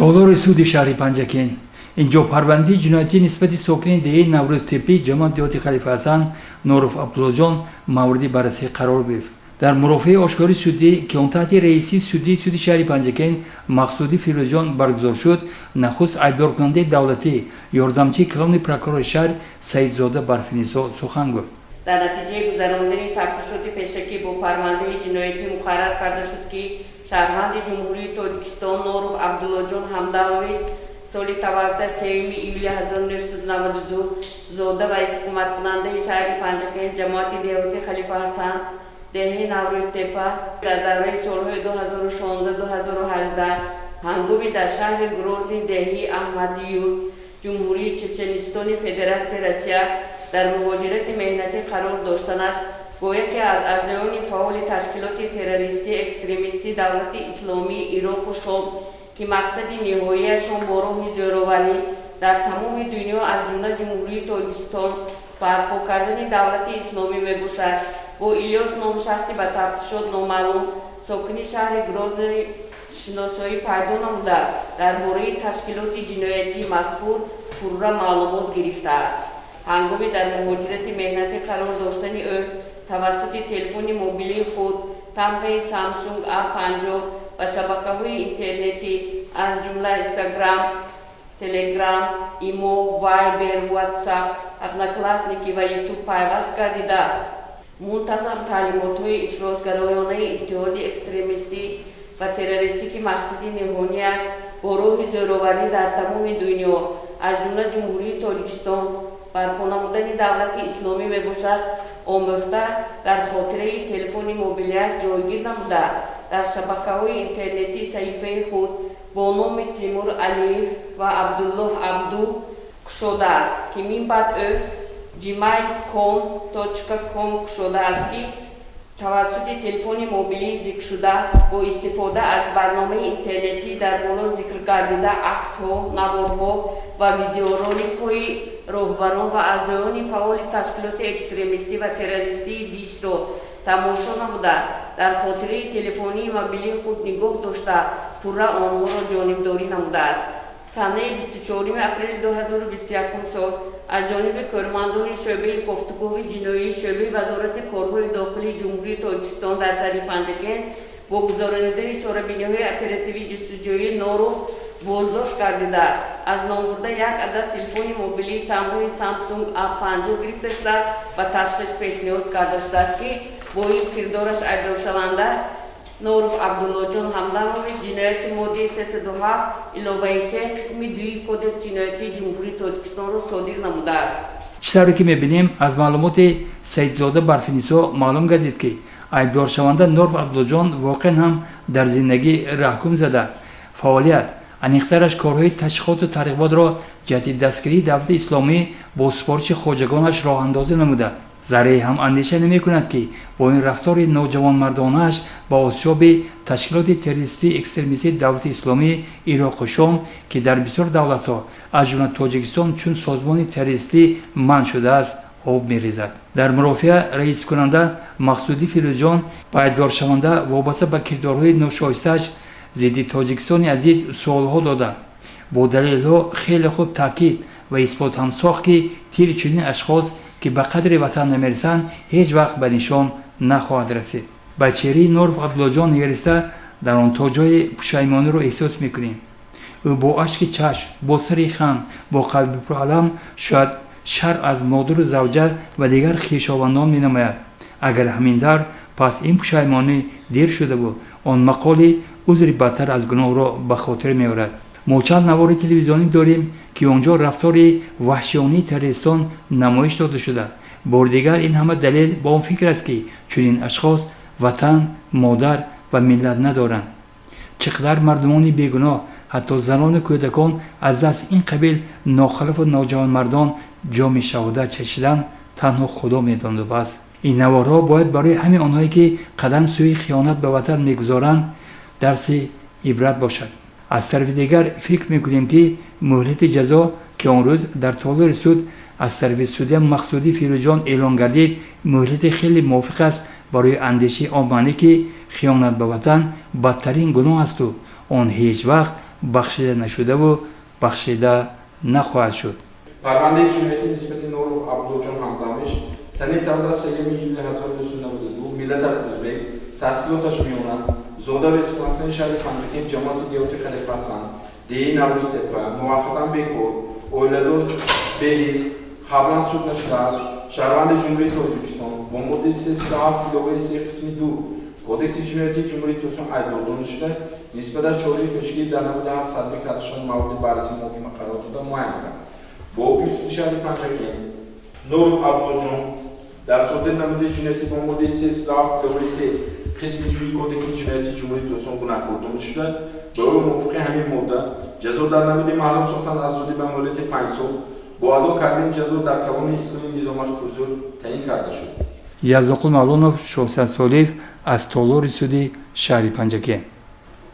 Толори суди шаҳри Панҷакент. Инҷо парвандаи ҷиноятӣ нисбати сокини деҳаи Наврӯзтеппи, ҷамоати деҳоти Халифаҳасан, Норов Абдуллоҷон мавриди баррасӣ қарор гирифт. Дар мурофиаи ошкори судӣ, ки он таҳти раисии судии суди шаҳри Панҷакент Мақсудӣ Фирӯзҷон баргузор шуд, нахуст айбдоркунандаи давлатӣ, ёрдамчии калони прокурори шаҳр Саидзода Барфинисо сухан гуфт. Дар натиҷаи гузарондани тафтишоти пешакӣ бо парвандаи ҷиноятӣ муқаррар карда шуд, ки шаҳрванди Ҷумҳурии Тоҷикистон Норов Абдуллоҷон Ҳамдамович, соли таваллуда 3 июли 1992, зода ва истиқоматкунандаи шаҳри Панҷакент, ҷамоати деҳоти Халифаҳасан, деҳаи Наврӯзтепа, дар давраи солҳои 2016-2018 ҳангоми дар шаҳри Грозний, деҳаи Аҳмадиюр, Ҷумҳурии Чеченистони Федератсияи Россия дар муҳоҷирати меҳнатӣ қарор доштанаш, бо яке аз аъзоёни фаъоли ташкилоти террористӣ экстремистӣ Давлати Исломии Ироқу Шом, ки мақсади ниҳоияшон бо роҳи зӯроварӣ дар тамоми дунё, аз ҷумла Ҷумҳурии Тоҷикистон, барпо кардани давлати исломӣ мебошад, бо Илёс ном шахси ба тафтишот номаълум, сокини шаҳри Грозный шиносоӣ пайдо намуда, дар бораи ташкилоти ҷиноятии мазкур пурра маълумот гирифтааст. Ҳангоми дар муҳоҷирати меҳнатӣ қарор доштани ӯ тавассути телефони мобилии худ тамғаи Самсунг А50 ба шабакаҳои интернетӣ, аз ҷумла Инстаграм, Телеграм, Имо, Вайбер, Ватсап, Одноклассники ва Ютуб пайваст гардида, мунтазам таълимотҳои ифротгароёнаи иттиҳоди экстремистӣ ва террористӣ, ки мақсади ниҳонияш бо роҳи зӯроварӣ дар тамоми дунё, аз ҷумла Ҷумҳурии Тоҷикистон, барпо намудани давлати исломӣ мебошад, омӯхта, дар хотираи телефони мобилиаш ҷойгир намуда, дар шабакаҳои интернетӣ саҳифаи худ бо номи Тимур Алиев ва Абдуллоҳ Абду кушодааст, ки мин баъд ӯ gmail com кушодааст, ки тавассути телефони мобилии зикршуда бо истифода аз барномаи интернетӣ дар боло зикр гардида аксҳо, наворҳо ва видеороликҳои роҳбарон ва аъзоёни фаъоли ташкилоти экстремистӣ ва террористии ДИШро тамошо намуда, дар хотираи телефонии мобилии худ нигоҳ дошта, пурра онҳоро ҷонибдорӣ намудааст. Санаи 24 апрели 2021 сол аз ҷониби кормандони шӯъбаи кофтукови ҷиноии шӯъбаи Вазорати корҳои дохилии Ҷумҳурии Тоҷикистон дар шаҳри Панҷакент бо гузаронидани чорабиниҳои оперативӣ ҷустуҷӯӣ Норов боздошт гардида, аз номбурда як адад телефони мобилии тамғаи Самсунг А50 гирифта шуда, ба ташхис пешниҳод карда шудааст, ки бо ин кирдораш айбдоршаванда Норов Абдуллоҷон Ҳамдамович ҷинояти моддаи 307 иловаи 3 қисми 2 Кодекс ҷиноятии Ҷумҳурии Тоҷикистонро содир намудааст. Чӣ тавре ки мебинем, аз маълумоти Саидзода Барфинисо маълум гардид, ки айбдоршаванда Норов Абдуллоҷон воқеан ҳам дар зиндагӣ раҳгум зада, фаъолият, аниқтараш корҳои ташвиқоту тарғиботро ҷиҳати дастгирии давлати исломӣ бо супориши хоҷагонаш роҳандозӣ намуда, заррае ҳам андеша намекунад, ки бо ин рафтори ноҷавонмардонааш ба осиёби ташкилоти террористии экстремистии Давлати Исломии Ироқу Шом, ки дар бисёр давлатҳо, аз ҷумла Тоҷикистон, чун созмони террористӣ манъ шудааст, об мерезад. Дар мурофиа раискунанда Мақсудӣ Фирӯзҷон ба айбдоршаванда вобаста ба кирдорҳои ношоистааш зидди Тоҷикистони азиз суолҳо дода, бо далелҳо хеле хуб таъкид ва исбот ҳам сохт, ки тири чунин ашхос, ки ба қадри ватан намерасанд, ҳеҷ вақт ба нишон нахоҳад расид. Ба чеҳраи Норов Абдуллоҷон нигариста, дар он то ҷое пушаймониро эҳсос мекунем. Ӯ бо ашки чашм, бо сари хам, бо қалби пуралам шояд шарм аз модару завҷа ва дигар хешовандон менамояд. Агар ҳамин тавр, пас ин пушаймонӣ дер шудаву он мақоли «узри бадтар аз гуноҳро» ба хотир меорад. Мо чанд навори телевизионӣ дорем, ки он ҷо рафтори ваҳшионии террористон намоиш дода шуда. Бори дигар ин ҳама далел ба он фикр аст, ки чунин ашхос ватан, модар ва миллат надоранд. Чӣ қадар мардумони бегуноҳ, ҳатто занону кӯдакон, аз даст ин қабил нохалафу ноҷавонмардон ҷоми шаҳодат чашиданд, танҳо Худо медонаду бас. Ин наворҳо бояд барои ҳамаи онҳое, ки қадам сӯи хиёнат ба ватан мегузоранд, дарси ибрат бошад. Аз тарафи дигар, фикр мекунем, ки муҳлати ҷазо, ки он рӯз дар толори суд аз тарафи судя Мақсудӣ Фирӯзҷон эълон гардид, муҳлати хеле мувофиқ аст барои андешаи он маъне, ки хиёнат ба ватан бадтарин гуноҳ асту он ҳеҷ вақт Бахшида нашудаву бахшида нахоҳад шуд. Парвандаи ҷиноятӣ нисбати Норов Абдуллоҷон Ҳамдамович санаи таваллуд 3 июли 1992, миллаташ узбек, таҳсилоташ миёна, зода ва истиқоматкунандаи шаҳри Панҷакент, ҷамоати деҳоти Халифа Ҳасан, деҳаи Наврӯзтепа, муваққатан бекор, оиладор, беҳизб, қаблан суд нашудааст, шаҳрванди Ҷумҳурии Тоҷикистон, бо моддаи 307 иловаи 3 қисми 2 Кодекси ҷиноятии Ҷумҳурии Тоҷикистон айбдор дониста шуда, нисбаташ чораи пешгирӣ дар намуди ҳабс татбиқ карда шуда, мавриди баррасии муҳокима қарор дода, муайян кард. Бо ҳукми суди шаҳри Панҷакент Норов Абдуллоҷон дар содир намудаи ҷиноятӣ бо моддаи 307 иловаи 3 қисми 2 Кодекси ҷиноятии Ҷумҳурии Тоҷикистон гунаҳкор дониста шуда, ба ӯ мувофиқи ҳамин модда ҷазо дар намуди маҳрум сохтан аз озодӣ ба муҳлати 5 сол бо адо кардани ҷазо дар колонияи ислоҳии низомаш пурзӯр таъин карда шуд. Язоқул Мавлонов, Шоҳсад Солиев аз толори суди шаҳри Панҷакент.